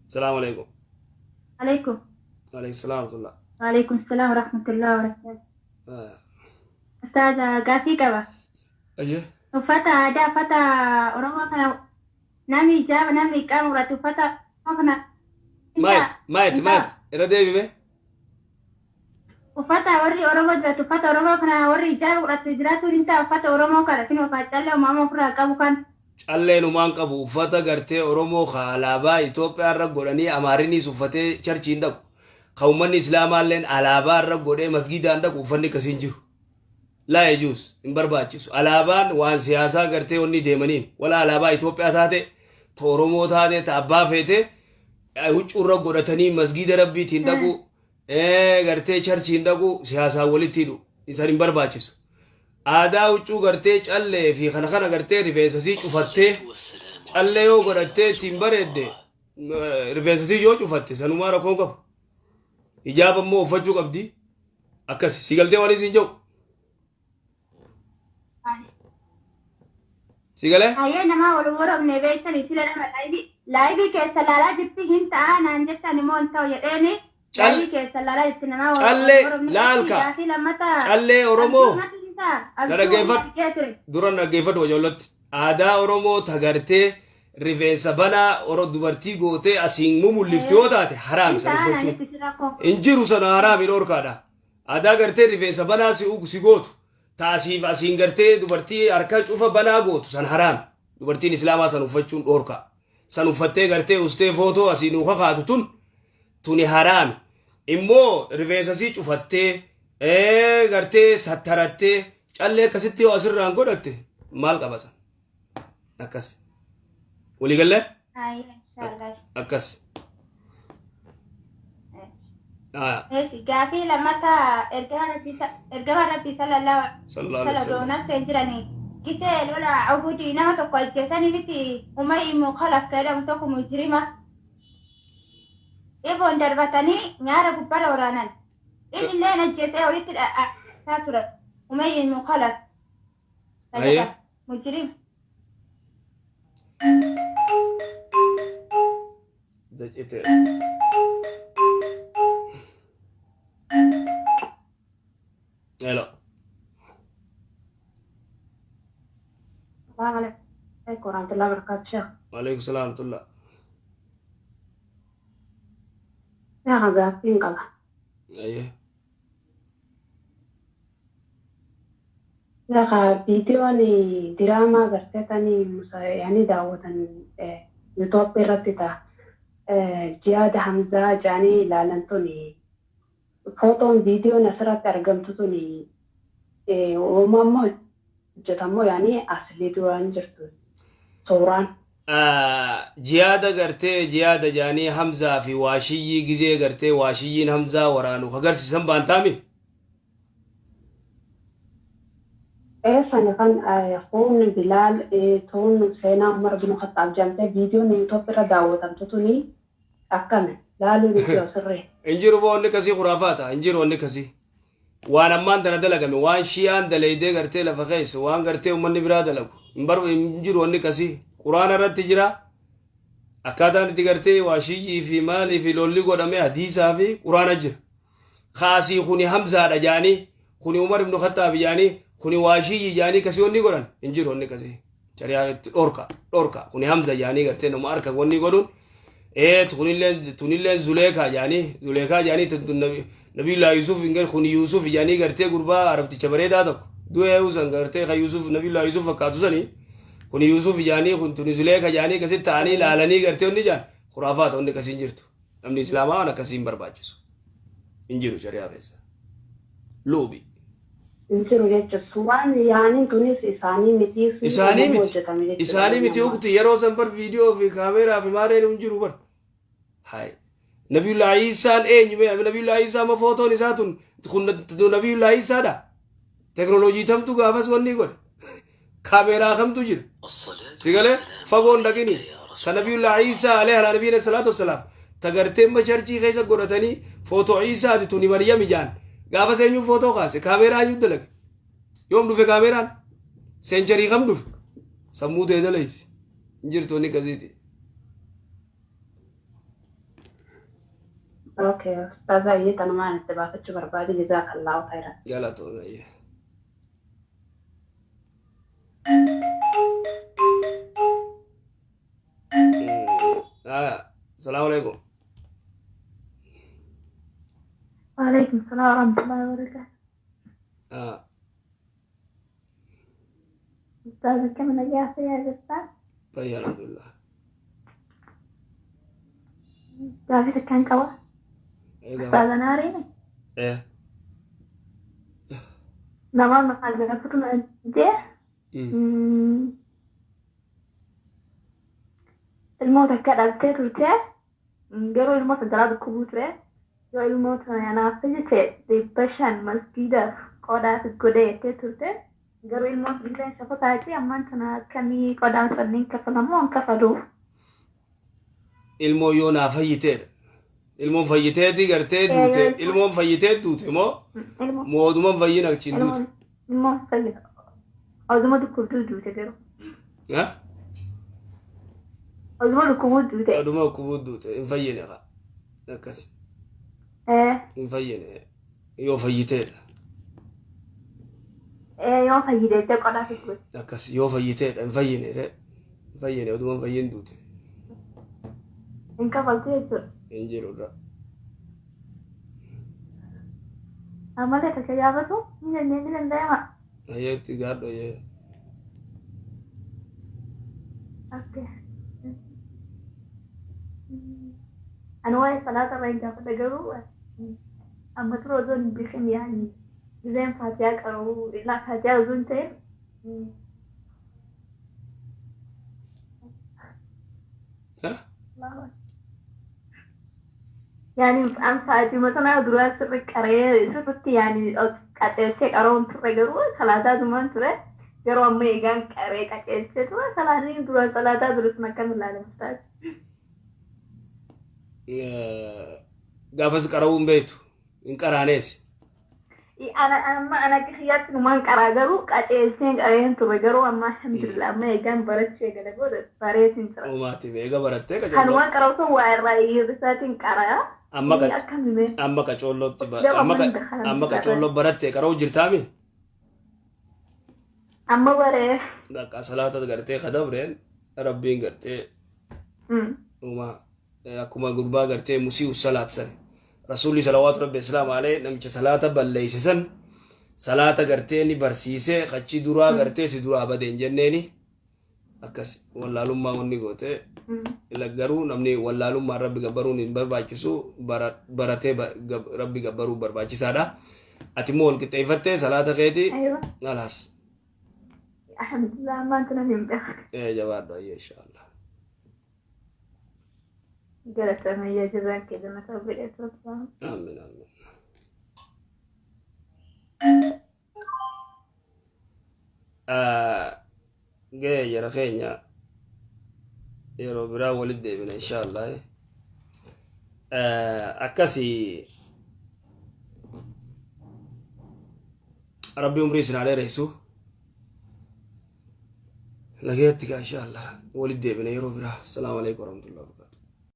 Salaamu alaikum. Alaikum. Alaikum salaam warahmatullah. Waalaikum salaam warahmatullahi wabarakatuh. Ustaaza gaafii qaba. Ayyee. Uffata aadaa uffata Oromoo kana namni ijaaba namni qaama murate uffata Oromoo kana Maayit maayit maayit irra deebime. Uffata warri Oromoo jiraatu uffata Oromoo kana warri ijaaba godhate jiraatu hin ta'a uffata Oromoo kana finoo faacallee uumama ofirraa qabu kan. Calleen humaan qabu uffata gartee Oromoo ka alaabaa Itoophiyaa irra godhanii Amaariniis uffatee charchiin dhaqu. Ka uummanni Islaamaalleen alaabaa irra godhee masgiidaan dhaqu uffanni akkasii hin jiru. Laa yajuuz hin barbaachisu. Alaabaan waan siyaasaa gartee wanni deemaniin wala alaabaa Itoophiyaa taate ta Oromoo taate ta abbaa feete huccuu irra godhatanii masgiida rabbiitiin dhaqu gartee charchiin dhaqu siyaasaan walitti hidhu isaan hin barbaachisu. Aadaa huccuu gartee callee fi kana kana gartee rifeensa sii cufattee callee yoo godhattee ittiin bareedde rifeensa sii yoo cufatte sanumaa rakkoon qabu. Hijaaba immoo uffachuu qabdi. Akkas si galtee waan isin jedhu. Si galee? Hayyee namaa wal warabne beektani sila nama laayivii laayivii keessa laalaa jirti hin ta'a naan jettan immoo hin ta'u jedheeni laayivii keessa laalaa jirti namaa wal Callee warabne laalka. gaafii lammata Callee Oromoo. abjuu natti hin ta'a Na abjuu dhaggeeffadhu. natti ture. Dura na dhaggeeffadhu wajoollotti. Aadaa Oromoo tagartee rifeensa banaa oro dubartii gootee asiin mumullifti yoo taate haraami Hin sana ta'a naan uffachuun. jetti sirra koo. Hin jiru sana haraami dhorkaadha. Aadaa gartee rifeensa banaa si si gootu ta asiif asiin gartee dubartii harka cufa banaa gootu san haraami. Dubartiin Islaamaa san uffachuun dhorkaa. San uffattee gartee ustee footoo asii nuu kakaatu tun tuni haraami. Immoo rifeensa sii cufattee gartee sattarattee callee akkasitti yoo asirraan godhatte maal qaba san? Akkas. Walii gallee? Hayyee inshaallah. Akkas. Ah, Eeshi gaafii lammataa ergamaan rabbii sallallahu Sallallahu alaihi wasallam. nafseen jiranii gisee lola Uhudii nama tokko ajjeesanii miti Umayy ibn Khalaf ka jedhamu tokko mujrima eboon darbatanii nyaara gubbarra waraanan innilleen ajjeesee walitti dha'aa ture Umayy ibn Khalaf ka Aye. jedhamu mujrima. Dacite. Hello. السلام عليكم ورحمة الله وبركاته شيخ. Waalaikum salaam warahmatullah. Sheekh gaaffiin qaba. Aye. Sheekh viidiyoon diraamaa gartee tanii yaani daawwatan Yuutuubii irratti ta'a. Jihaada Hamzaa jedhanii ilaalan tuni footoon viidiyoon asirratti argamtu tuni uumaa immoo hojjetamoo yaani aslii duraan jirtu suuraan. Jihaada gartee jihaada jaanii Hamzaa fi waashiyyii gizee gartee waashiyyiin Hamzaa waraanu kagarsiisan baantaami. Eessani kan kuun Bilaal tuun seenaa Umar bin Khattaab jedhamtee viidiyoon Yuutuubii irra daawwatamtu tuni akkami laaluu nuti osirree. Hin jiru boo wanni kasii khuraafaata hin jiru wanni kasii. Waan ammaan tana dalagame waan shi'aan dalaydee gartee lafa keessa waan gartee ummanni biraa dalagu hin bar hin jiru wanni kasii quraana irratti jira akkaataan itti gartee waa shiyyii fi maalii fi lolli godhame hadiisaa fi quraana jira. Kaasii kuni Hamzaadha jaanii kuni Umar ibn Khattaab jaanii kuni Waashiyyi jaanii kasii wanni godhan hin jiru wanni kasii. Shari'aa itti dhorka dhorka kuni Hamza jaanii gartee nama harka wanni godhuun ee tunilleen tunilleen Zuleekaa jaanii Zuleekaa jaanii Nabiyullaa Yusuf hin gar kuni Yusuf jaanii gartee gurbaa arabticha bareedaa tokko du'ee usan gartee kan Yusuf Nabiyullaa Yusuf fakkaatu sanii kuni Yusuf jaanii kun tuni Zuleeka jaanii akkasitti ta'anii ilaalanii gartee wanni jaan khuraafaata wanni akkasii hin jirtu. Namni Islaamaa waan akkasii hin barbaachisu. Hin jiru shari'aa keessa. Luubi. Hin jiru jechuudha. Suuraan yaaniin tunis isaanii mitii fi Isaanii uumama miti. hojjetame jechuudha. Isaanii miti ukti yeroo san bar viidiyoo fi kaameeraa fi maareen hin jiru bar. Hayi. Nabiyullaa Iisaan eenyu mee Nabiyullaa Iisaa ma footoon isaa tun kun Nabiyullaa Iisaadha. Teknooloojii tamtu gaafas wanni godhe. Kaameeraa kamtu jira. Si galee fagoon dhaqini. Ka Nabiyullaa Iisaa alayhi ala nabiyina salaatu wassalaam. Ta gartee ma charchii keessa godhatanii footoo Iisaati tuni Maryam jaan. Gaafas eenyu footoo kaase kaameeraa eenyu dalage. Yoom dhufe kaameeraan? Seencharii kam dhufe? Sammuu tee dalaysi. Hin jirtu inni akkasiiti. Okay, ustaaza iyyee tanumaan itti baafachuu barbaade jazaakallaahu khairan. Galatoomna iyyee. Salaamu alaikum. وعليكم السلام ورحمة الله وبركاته. أستاذ كم نجاح يا جسام؟ Fayyaa alhamdulillah. Gaafii kan qaba. Egaa. Ustaaz Naariin Eh. nama gaafatu na jee ilmoo takka dhaltee turte garuu ilmoo sana jalaa dhukkubuu ture yoo ilmoo sana naaf jette 500 masgiidaaf qodaaf godhe jettee turte garuu ilmoo illee shafa taate ammaan sana akkamii qodaan sanniin kafalamoo hin kafaluuf. Ilmoo yoo naa fayyiteedha. Ilmoon fayyiteeti gartee duute. Ilmoon fayyitee duute moo Ilmoo mootummaan fayyina achiin duute. Ilmoo fayyina. Oduma dhukkubduu duute garuu. Ha? Oduma dhukkubuu duute. Oduma dhukkubuu duute hin fayyine kaa. Akkas hin fayyine yoo fayyiteedha. Yoo fayyite jettee qodaaf godhe. Akkas yoo fayyiteedha hin fayyine re. Hin fayyine oduma hin fayyin duute. Hin kafaltu jechuudha. Hin jiru irra. Ammallee takka gaafatu ni dandeenye ni danda'ama. Hayyeetti gaadho yee. Okay. Ani waa'ee salaata irraa hin gaafadha garuu amma ture osoo hin beekin yaani gizeen faatiyaa qabu illaa faatiyaa osoo hin ta'in Ha? yaani an sa'aatii sana duraa sirri qaree sirritti yaani qaceelchee qaroon turre garuu salaataa dumaan ture garuu amma eegaan qaree qaceelchee ture salaatiin dura salaataa dura sun akkam ilaalamu taate. Gaafas qara'uu hin beektu. Hin qaraanees. Ana amma ana akka kiyyaatti numaan qaraa garuu qaceelcheen qareen ture garuu amma alhamdulillah amma eegaan barachuu eegale booda bareetiin tura. Uumaatti eega barattee qacolloo. Kanumaan qara'u sun waa irraa hir'isaatiin qaraa. Amma Akkamime. Amma qacoollootti Garuu amma amma hin beekan. Amma qacoolloo barattee qara'uu jirtaami? Amma baree. Bakka salaata gartee kadabreen rabbiin gartee uumaa akkuma gurbaa gartee musii'u salaat san. Rasuulli salawaatu rabbi islaam alee namicha salaata balleeyse san salaata gartee ni barsiisee qachi duraa gartee si duraa badeen jenneeni akkas wallaalummaa wanni goote garuu namni wallaalummaan rabbi gabbaruun hin barbaachisu baratee rabbi gabbaruu barbaachisaadha. Ati immoo wal qixxeeffattee salaata keeti Aywa. alaas. Alhamdulillah ammaan tana hin beekan. Jabaadhu ayyee inshaallah. Galatoomi jazaan kee jannata rabbi. Amiin amiin. Gahee jara keenya yeroo biraa walitti deebina inshaallah. Akkasii rabbi umrii isin haa dheeressu. Nagaatti kaa inshaallah walitti deebina yeroo biraa. Salaamu alaikum warahmatullahi wabarakatuh.